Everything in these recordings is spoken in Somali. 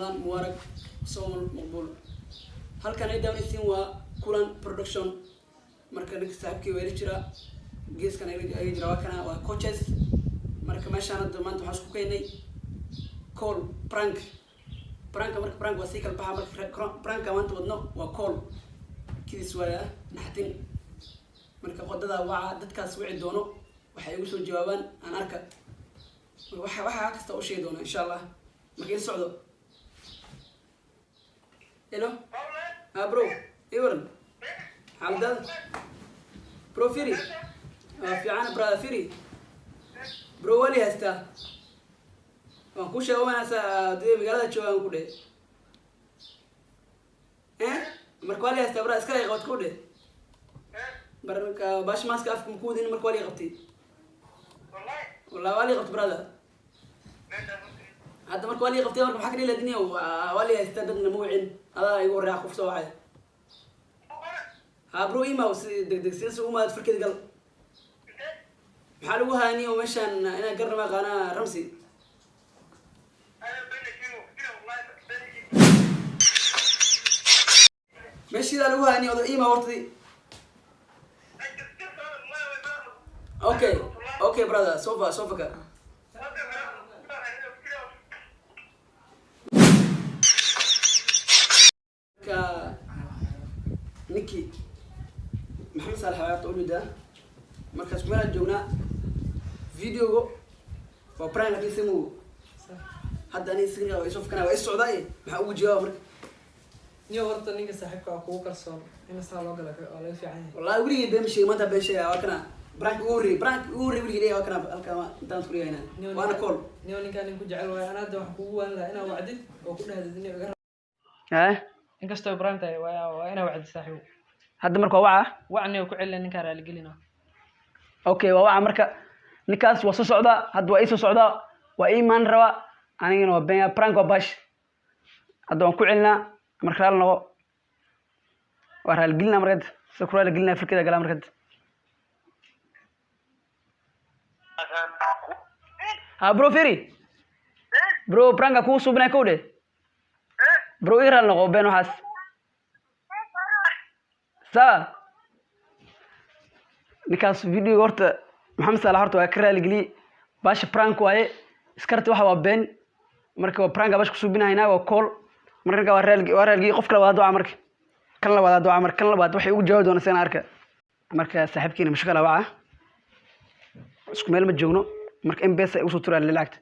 Ramadaan mubaarak, soomul maqbuul. Halkan ay daawanaysiin waa Kulan Production. Marka ninka saaxiibkii waa ila jira, geeskan ayaga jira, waa kana, waa coaches. Marka meeshaan hadda maanta waxaan isku keenay call prank. Pranka marka prank waa sii kala baxa. Marka pranka maanta wadno waa call kidis waaya naxtin. Marka qodada waca dadkaas wici doono waxay igu soo jawaabaan aan arka. Waxa kasta u sheegi doona insha Allah. Marka ila socdo. Hello, ha bro, ii waran xaaladada bro? Firi waa fiican brother. Firi bro, wali haystaa waan kuu sheega umanaysa dee magaalada joogaan ku dhe eh. Marka waa li haystaa bro, iskala qabad ku dhe. Marka baasha maaska afka maku wadin, marka waa li qabtay. Wallahi waa li qabtay brother hadda. Marka waa li qabtay, marka maxaa ka dhila dunya? Waa li haystaa, dadna ma wicin, adaa igu horreeya qof soo wacay. Ha bro, imaw si degdeg sida umaad farkeed gal. Maxaa lagu haani oo meeshaan inaan garna aqaana ramsi meeshiidaa lagu haani odo ima hortadi. Okay okay brother, sofa sofa ka. Marka ninkii Maxamed Saalax waa ujeedaa. Markaas meelaan joognaa, videogo waa prank, laakiin simu hadda ani signiga waa isoo fakana, waa is socdaa. Maxaa ugu jawaaba marka? Niyo horta ninka saaxiibka waa kugu kalsoon in saa loo gala waa laga fiican yahay. Wallahi weligay been ma sheegin, maanta been sheegaya. Waa kana prank ugu horreeyay, prank ugu horreeyay weligay leeyahay. Waa kana halka intaan isku dhigaynaa, waana call. Niyo ninkaa nin ku jecel waayo. Anaa hadda waxaan kugu waan lahaa inaa wacdid oo ku dhahdid niyo iga eh. Inkastoo prank tahay, waa inaa wacdid saaxiibo. Hadda marka waa waca. Wacni oo ku celina ninkaa raaligelina. Okay, waa waca. Marka ninkaas waa soo socdaa hadda, waa ii soo socdaa, waa ii imaan rabaa. Anigana waa been, prank waa bash. Hadda waan ku celinaa. Marka raali noqo, waa raaligelinaa. Marka sida ku raaligelinaa firkada galaa marka. Ha bro, firi bro, pranka kugu suubinay kow dhe bro, ii raali noqo, been waxaas saa. Ninkaas video horta Maxamed Saalax horta waa ka raaligeliyey. Baasha prank waaye, iskarti waxa waa been. Marka waa pranka baasha kusuubinahaynaa, waa call. Marka ninka waa raali, waa raaligeliyey. Qof kale waa duca, marka kan labaad duca, marka kan labaad waxay ugu jawaabi doonaa sidaan arka. Marka saaxiibkiina mashkala waca, isku meel ma joogno. Marka M-Pesa ay ugu soo turaan lacagta,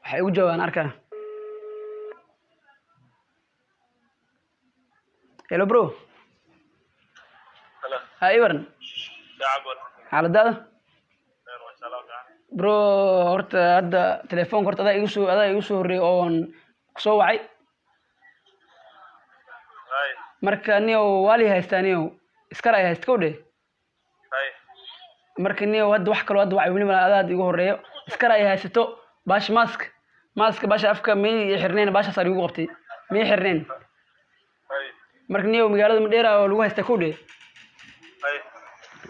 waxay ugu jawaabaan arkaa. Hello bro. Ha iwaran xaaladada bro? Horta hadda telefoonka horta adaa igu soo horreeyay oon kusoo wacay. Marka niyow waa lii haystaa, niyow iskar ay haysta kow dhe. Marka niyow hadda wax kaloo hadda wacay weli mala, adaa hadda igu horreeyo. Iskar ay haysato baasha maaska baasha afka may xirneen, baashaasaa igu qabtay, may xirneen. Marka niyow magaalada Madheera oo lagu haystaa kow dhe.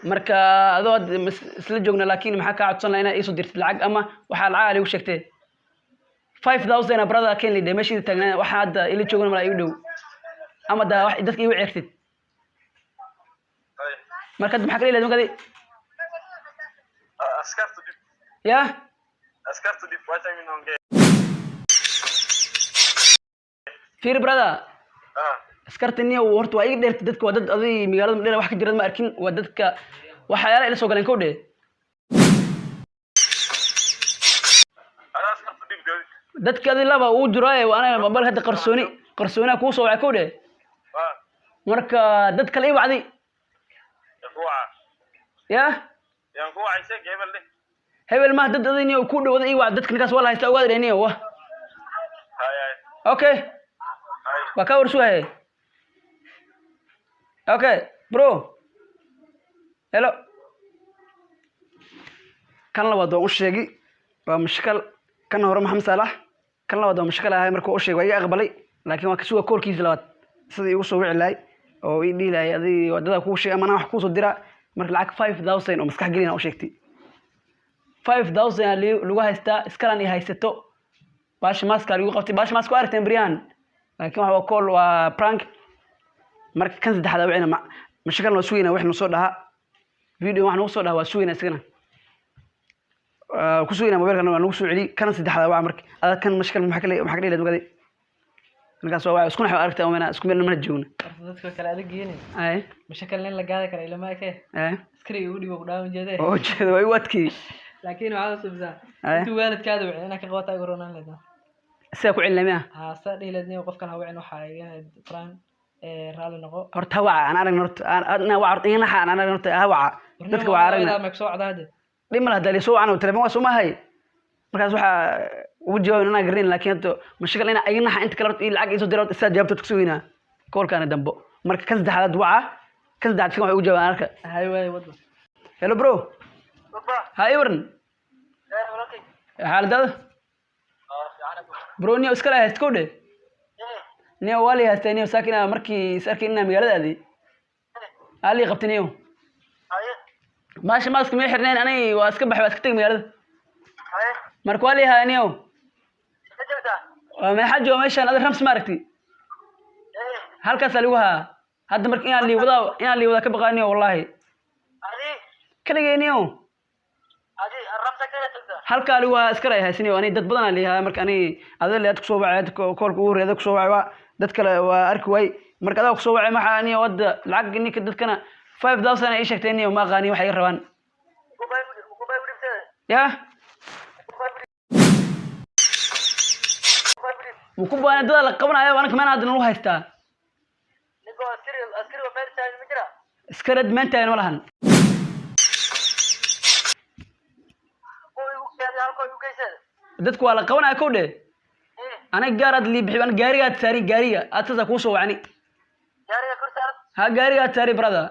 Marka adoo hadda isla joogna, laakiin maxaa kaa codsan lahaa inaad iisoo dirtid lacag ama waxaa lacag aligu sheegtee 5000 brother kenly dhe. Meeshiida taagnaa waxaa hadda ila joogna malaa igu dhow ama daa wax dadka igu ceertid. Marka hadda maxaa ka dhihi lahayd marka adi? Ya fiiri brother, askarta niyo horta waa iga dheertay. Dadka waa dad aday magaalada Madheera wax ka jira ma arkin, waa dadka waxyaala ila soo galeen kow dhe. Dadka adi laba uu jiraaye, anaga bal hadda qarsooni qarsoonaa kuu soo wacay kow dhe. Marka dad kale ii wacday ya hebel ma dad aday niyo ku dhawada ii wacday. Dadka ninkaas waa la haystaa ogaada dheh niyo wa. Okay, waa kaa warsugaye. Okay bro, hello. Kan labaad waan u sheegi waa mushkal. Kan hore Maxamed Saalax, kan labaad waa mushkal ahay. Marka u sheegay waa iga aqbalay, laakiin waan ka suga koolkiisa labaad sidii igu soo wici lahay oo ii dhihi lahay adig wadadaa kuu sheegay ama anaa wax kuusoo diraa. Marka lacag 5000 oo maskax gelina u sheegtay, 5000 aa lagu haystaa iskalan i haysato. Baashi maaska lagu qabtay, baashi maaska waa aragteen beryahan, laakiin waxa waa call, waa prank. Marka kan saddexaad wicina mashakalna waa sugayna, wax noo soo dhaha video, wax nagu soo dhaha waa sugayna, isagana ku sugayna, mobilkana waa nagu soo celi. Kana saddexaad waa marka adag kan mashakal maxaa ka dhihi lahayd magadi markaas waa isku naxo aragtay omena isku meel mana joogno. Horta dadka kale adag geeni. Ay. Mashakal nin la gaadi kara ilama eke. Ay. Askari igu dhibo ku dhaawan jeede. Oo jeeda waa igu adkeeyey. Laakiin waxaa subisaa. Ay. Intuu waalidkaada wicin inaad ka qabataa igu roonaan leedaa. Sidaa ku celinay miya? Haa, saa dhihi leed niyo qofkan ha wicin, waxaa iga prank ee raalli noqo. Horta ha waca aan aragna, horta aan waca, horta iga naxa aan aragna, horta ha waca dadka waa aragna. Ma soo wacdaa hadda? Dhib ma laha hadda soo wacana, telefoon waa soo mahay, markaas waxaa ugu jawaabin anaa garanayn, laakiin horta mashakal ina iga naxa inta kale horta ii lacag iisoo dira, horta sidaa jawaabta ku sugaynaa koolkaana dambo. Marka kan saddexaad waca, kan saddexaad kan waxa ugu jawaabaan arka. Hay waay wadda. Hello bro, ha ii waran xaaladada bro? Niyo iskala hayst kow dhe, niyo waa lii haystay, niyo saakina markii is arkay inaa magaalada aaday aa lii qabtay, niyo maasha maaska may xirnayn, anay waa iska baxay, waa iska tegay magaalada, marka waa lii haya niyo. Waa meexa jooga meeshaan ada Rams ma aragti, halkaasaa lagu haa hadda. Marka inaan lii wadaa, inaan lii wadaa ka baqaa niyo, wallahi kaligay niyo halkaa lagu haa iskala haysaniyo ani dad badanaa lii haa. Marka ani adee leed kusoo wacay hadda koolka ugu horreeya adaa kusoo wacay, waa dad kale waa arki waay, marka adaa kusoo wacay maxaa niyo hadda lacag ninka dadkana 5000 ay ii sheegtay niyo, ma aqaani waxay iga rabaan ya muku baana dada la qabanayo anaka meel hadda nagu haystaa iskarad maantaagan ma lahan. Dadku waa la qabanaya kow dhe, aniga gaar aad lii bixi, ana gaarigaad saari, gaariga aad saasaa kuu soo wacni, ha gaarigaad saari brother.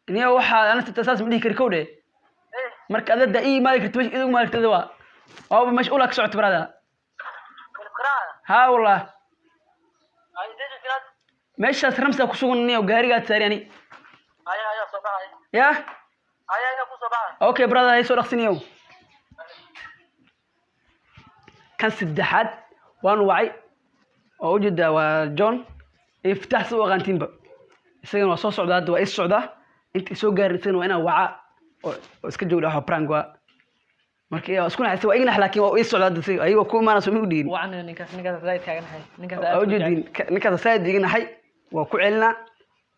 Niyo waxaa ana saas ma dhihi kari kow dhe, marka adada ii imaadi karti meesha idigu imaadi kartida waa waaba meesha ulaa ka socota brother. Ha wallah meeshaas Ramsa ku sugan niyo, gaarigaad saari ani ya. Okay brother, hay soo dhaqsiniyow. Kan saddexaad waan wacay oo ujeedaa waa John Iftaax, si u aqaantiinba, isagana waa soo socdaa hadda, waa is socdaa inta isoo gaarin, isagana waa inaan wacaa oo iska joogdha waxa prank waa. Marka waa isku naxaysa, waa iga nax, laakiin waa ii socdaa hadda si ayagoo ku imaanayso ma u dhihin. Wacna ninkaas, ninkaas zaid kaaga naxay ninkaas. Waa ujeediin ninkaas saaid iga naxay, waa ku celinaa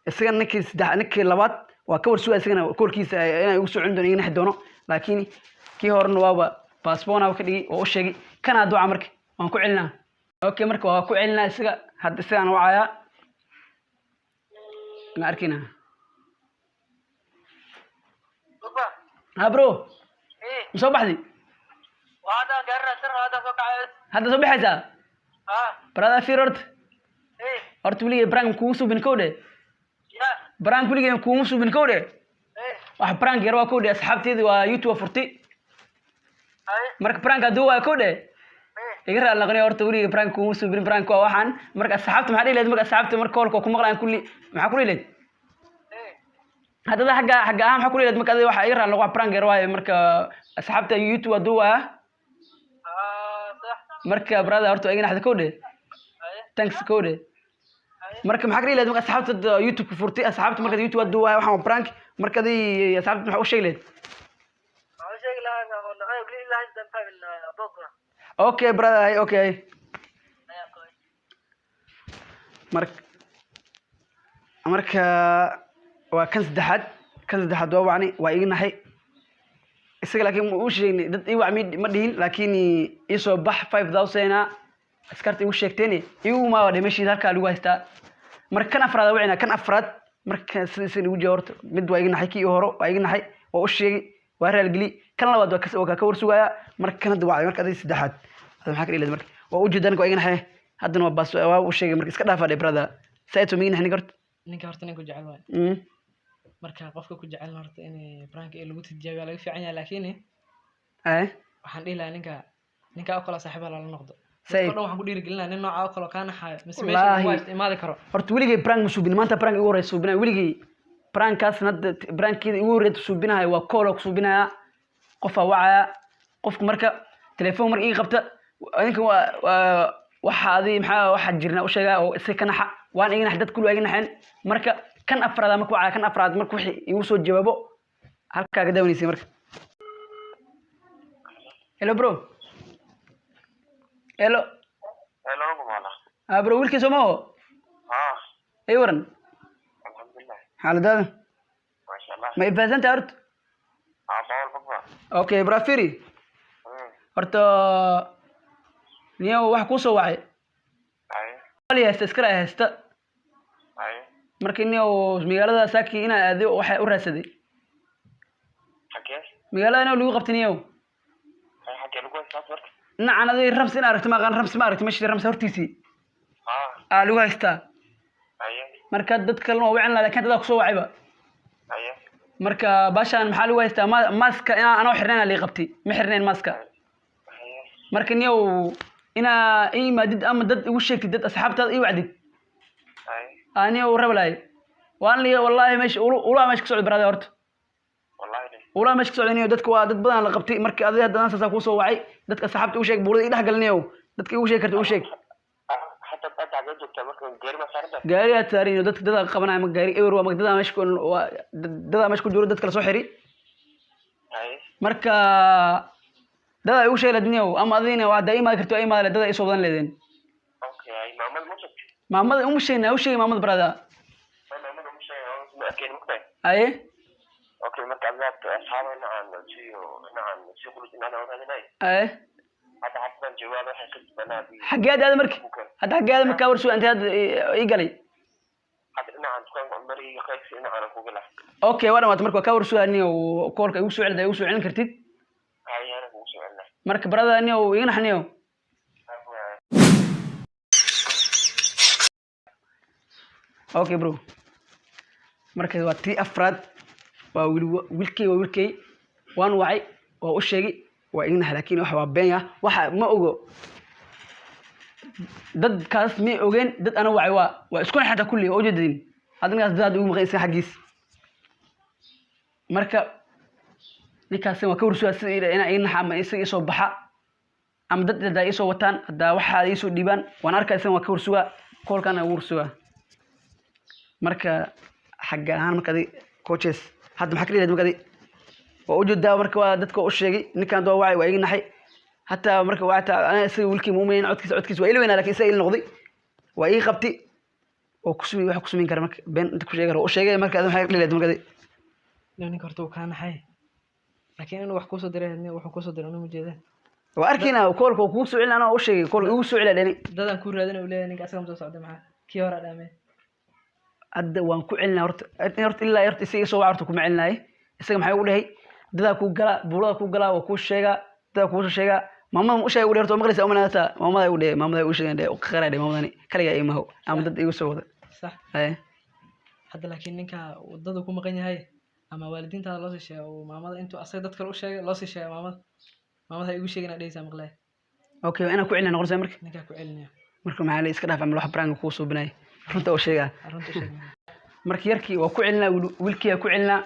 isagana. Ninkii saddex, ninkii labaad waa ka warsugaa isagana koolkiisa inaan igu soo celin doono, iga naxi doono, laakiin kii horena waaba baasboona ka dhigay, waa u sheegay kanaa duca. Marka waan ku celinaa, okay, marka waa ku celinaa isaga hadda, isagaan wacayaa ma arkina. Ha bro, ma soo baxdi hadda? Soo baxaysaa brother? Fiir horta, horta weligay prank kugu suubin kow dhe, prank weligay kugu suubin kow dhe, wax prank yar waa kow dhe, asxaabteedi waa YouTube furtay, marka prank hadduu waa kow dhe iga raali noqonaya. Horta weligay prank kugu suubin, prank waa waxaan. Marka asxaabta maxaa dhihi lahayd? Marka asxaabta marka koolka ku maqlayaan kulli maxaa ku dhihi lahayd? Haddada xagga ahaan maxaa ku dhihi lahayd? Marka adiga waxa iga raali noqo, wax prank yar waaye. Marka asxaabta YouTube hadduu waa, marka brother horta waa iga naxda kow dhe, thanks kow dhe. Marka maxaa ka dhihi lahayd marka asxaabta YouTube ku furtay, asxaabta marka YouTube hadduu waayo waxaan waa prank, marka adii asxaabta maxaa u sheegi lahayd? Okay brother, hay okay. Marka waa kan saddexaad, kan saddexaad waa wacni, waa iga naxay isaga, laakiin ma uu sheegni dad ii wacmi ma dhihin, laakiin ii soo bax 5000 askarta igu sheegteen igu ma waa meshiisa halkaa lagu haystaa. Marka kan afraad waa wicina, kan afraad marka sida isaga igu jawaab, horta mid waa iga naxay, kii hore waa iga naxay, waa u sheegay, waa raalgeli, kan labaad waa ka warsugayaa. Marka kan hadda wacay, marka adiga saddexaad hadda maxaa ka dhihi lahayd? Marka waa u jeedaa ninka waa iga naxay, haddana waa baas, waa u sheegay, marka iska dhaafaa dhe brother, saaid soo ma iga naxay ninka horta. Ninka horta nin ku jecel waay. Marka qofka ku jecel horta in prank ee lagu tijaabiyo laga fiican yahay, laakiin Ay. waxaan dhihi lahaa ninka oo kale saaxiiba lala noqdo. Said. Dadka oo dhan waxaan ku dhiirigelinaa nin nooca oo kale oo kaa naxaayo mise meesha Wallaahi. lagu haysto imaadi karo. Horta weligay prank ma suubin, maanta prank igu horeysa suubinaa weligay. Prankaasna hadda prankeeda igu horreeyta suubinahay waa call oo ku suubinaya, qofaa wacaya qofka. Marka telefoon marka ii qabta idinka waa waxa adi maxaa waxaa jirna u sheegaa oo iska ka naxa, waan iga nax, dad kulli waa iga naxeen. Marka kan afraad marka wacaya, kan afraad marka wixii igu soo jawaabo halkaa ka daawaneysay. Marka hello bro, hello. Hello, Gumala. Ah bro, wiilkii soo maaho? Ah, ay waran? Alhamdulillah. Xaaladaada? Masha Allah. Ma ifahansantahay horta? Ah, bawal bagba. Okay bro, firi. Horta niyow waxa kuu soo wacay Ay, wali haysta iskala haysta. Ay. Marka niyow magaalada saaki inaa aado waxay u raadsaday. Xagee? Magaalada inaa lagu qabtay niyow. Ay, xagee lagu haystaa marka? Dhinacan adiga Ramsi in aragto ma aqaan, Ramsi ma aragto meeshii Ramsi hortiisii Ah, aa lagu haystaa. Ay, Marka dad kalena waa wicin lahaa, laakiin dadaa kusoo wacayba. Ay, Marka baashaan maxaa lagu haystaa? Maaska inaa anoo xirnayn lii qabtay, ma xirnayn maaska. Ay. Marka niyow inaa ii imaadid ama dad igu sheegtid, dad asxaabtaada ii wacdid. Ay. Aniga uu rabalaay waan liya wallahi meesha ulaa meesha ka socda baraada horta. Wallahi de. Ulaa meesha ka socda niyow, dadka waa dad badan la qabtay. Marka adiga haddana saasaa kuu soo wacay, dadka asxaabta igu sheeg, buurada ii dhex galinayow, dadka igu sheeg karta igu sheeg. Hadda hadda xagee joogtaa marka? Gaari ma saaran tahay? Gaari aad saarin iyo dadka dadaa qabanaya ma gaari ewer waa, dadaa meesha ku waa dadaa meesha ku jiro, dadka la soo xiri. Ay, Marka dadaa igu sheeg niyow, ama adigna waa haddaa imaadi karti waa imaadi, dadaa isoo badan leedeen. Okay, ay maamad ma joogto? Maamada uma sheegna, u sheegay maamada barada. Ma maamad uma sheegay, ma arkeen mugtahay. Aye. Okay, marka adiga asxaabay inaan siyo inaan si qulus inaan raadinay. Aye. Hadda xafdan jawaab waxay ka banaadi. Xaggee aad aada marka hadda? Xaggee aada markaa warsuga intee hadda ii galay? Hadda dhinacan dukaanka mari qaybsi dhinacan kugu lah. Okay, waa dhamaatay. Marka waa kaa warsugaa niyow, koolka igu soo celida, igu soo celin kartid. Ay, ana kugu soo celinaa. Marka barada niyow iga nax niyow. Okay bro, marka waa tii afraad, waa wiil, wiilkey waa wiilkey, waan wacay, waa u sheegay, waa iga nax, laakiin waxa waa been ah, waxa ma ogo, dadkaas may ogeen, dad ana wacay waa isku naxata kulli waa ujeedin. Hadda ninkaas dad ugu maqan isaga xaggiis. Marka ninkaasi waa ka warsugaa sida inaa iga naxa ama isaga isoo baxa ama dad hadaa iisoo wataan, haddaa waxaa iisoo dhiibaan waan arkaa, isaga waa ka warsugaa, koolkaana ugu warsugaa. Marka xagga ahaan marka adi coaches hadda maxaa ka dhihi lahayd? Marka adi waa ujeedaa, marka waa dadka waa u sheegay, ninkan waa wacay, waa iga naxay hataa. Marka waa hataa ana isaga wiilkii muumayn, codkiisa waa ila weynaa, lakin isaga ila noqday, waa ii qabtay oo kusumi waxa kusumin kara. Marka been inta ku sheegi kara waa u sheegay. Marka adi maxaa ka dhihi lahayd marka adi? Ninka horta wuu kaa naxay, laakiin inuu wax kuusoo diray wuxuu kuusoo diray unuma jeedaan. Waa arkaynaa koolka waa kugu soo celin, anaa u sheegay koolka igu soo celiya dhani. Dadaan kuu raadina uu leeyahay ninka, asaga ma soo socday? Maxaa kii hore dhaamee? Hadda waan ku celinaa horta, horta ilaa horta isaga soo waca horta kuma celinaaye. Isaga maxay ugu dhahay? Dadaa kuu galaa, buulada kuu galaa, waa kuu sheegaa, dadaa kuu soo sheegaa, maamada u sheegay ugu dhahay horta waa maqlaysaa umanaata, maamada ugu dhahay, maamada ugu sheegay dhahay qaray dhahay maamadani kaligaa imahow ama dad igu soo wada. Sax. Haye. Hadda laakiin ninka wadada ku maqan yahay ama waalidiintaada loo sii sheego oo maamada intuu asaga dad kale u sheegay loo sii sheegay, maamada ha igu sheegin aa dhehaysaa maqlaya. Okay, waa inaan ku celinaa noqonaysaa marka. Ninkaa ku celinaya. Marka maxaa la iska dhaaf camal wax prank kuu suubinaya, runta oo sheegaa. Runta u sheeg. Marka yarkii waa ku celinaa, wiilkii aa ku celinaa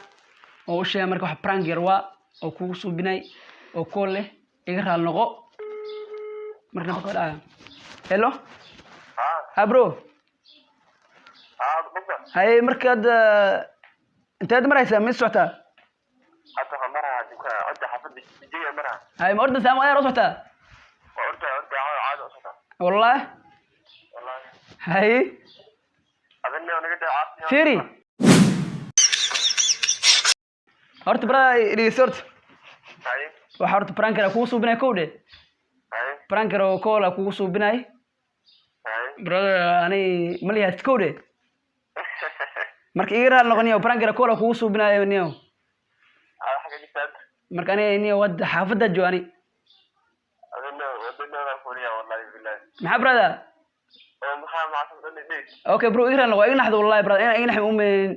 oo u sheegaa, marka wax prank yar waa oo kugu suubinay oo kool leh, iga raal noqo. Marka nafta dhacaya. Hello. Ah, ha bro. Ah, bagba. Haye, marka hadda inteed maraysaa? Ma socotaa? Hadda waxaan marahaa dukaan codda xaafadda jijaya maraha. Haye, ma orda saama ayaar u socotaa? Waa orda orda caado caado u socotaa. Wallahi. Wallahi. Haye. Adina naga daa caafimaad. Fiiri horta brada, dhegeyso horta. Ay, waxa horta pranker kugu suubinay kow dhe. Ay, Pranker oo koola kugu suubinay. Ay. Brother, ani malihaas kow dhe, marka iga raal noqoniyo, pranker koola kugu suubinayo niyo. Ada xagga jirtaad. Marka ani niyo wada xaafadda joogo ani. Adina wadada fuliya wallahi billahi. Maxaa brother? Oo maxaa macsan dhan dhig. Okay bro, iga raal noqo, iga naxdo wallahi brother, ina iga naxmi umeyn.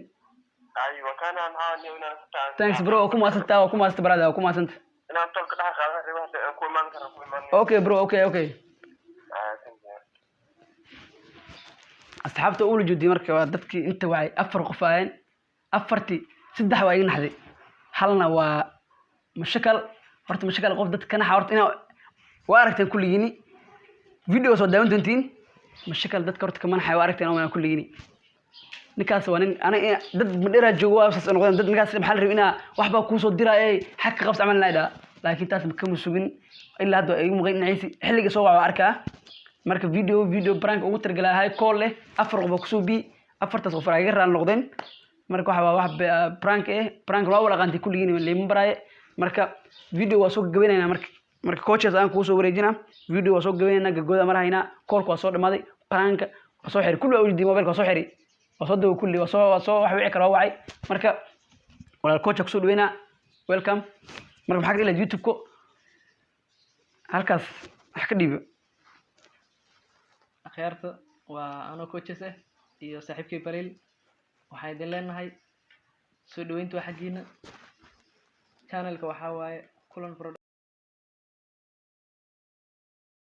Ay, wakana maxaa niyo inaan ku taan. Thanks bro, waa ku maasantaa, waa ku maasanta brother, waa ku maasanta. Inaan tolka dhex qaadan ribo hadda ku imaan kara ku imaan. Okay bro, okay. Ah, thank you. Asxaabta ula joodiyay marka waa dadkii inta wacay afar qof ahayn. Afartii saddex waa iga naxday, halna waa mashakal. Horta mashakal qof dadka naxa horta inaa waa aragteen kulligiini, video soo daawan doontiin. Mashakal dadka horta kama naxay, waa aragteen oo kulligiini. Ninkaas waa nin ana dad madheeraa joogo, waa saas noqdeen dad. Ninkaas maxaa la rabay inaa waxbaa kuusoo diraa, xag ka qabsa camal inaa idhaa, laakiin taas kama sugin. Ilaa hadda waa igu maqan dhinaciisi, xilliga soo waca waa arkaa. Marka video prank ugu talagalay ahay, call leh afar qof oo kusoo bi, afartaas qof ay iga raali noqdeen. Marka waxa waa wax prank eh, prank waa wala qaantay kulligiin, liima baraaye. Marka video waa soo gabanaynaa. Marka coaches aan kuu soo wareejinaa, video waa soo gabanaynaa, gagooda marahaynaa. Callka waa soo dhamaaday, prank waa soo xiray kulli, waa ujeediyay, mobilka waa soo xiray, waa soo dago kulli, waa soo wax wici kara waa wacay. Marka walaal coach kusoo dhaweynaa, welcome. Marka maxaa ka dhihi YouTube-ko halkaas wax ka dhiibo? Akhyaarta, waa anoo coaches ah iyo saaxiibkay Baliil. Waxaan idin leenahay soo dhaweynta waa xaggiina. Channelka waxaa waaye Kulan Production.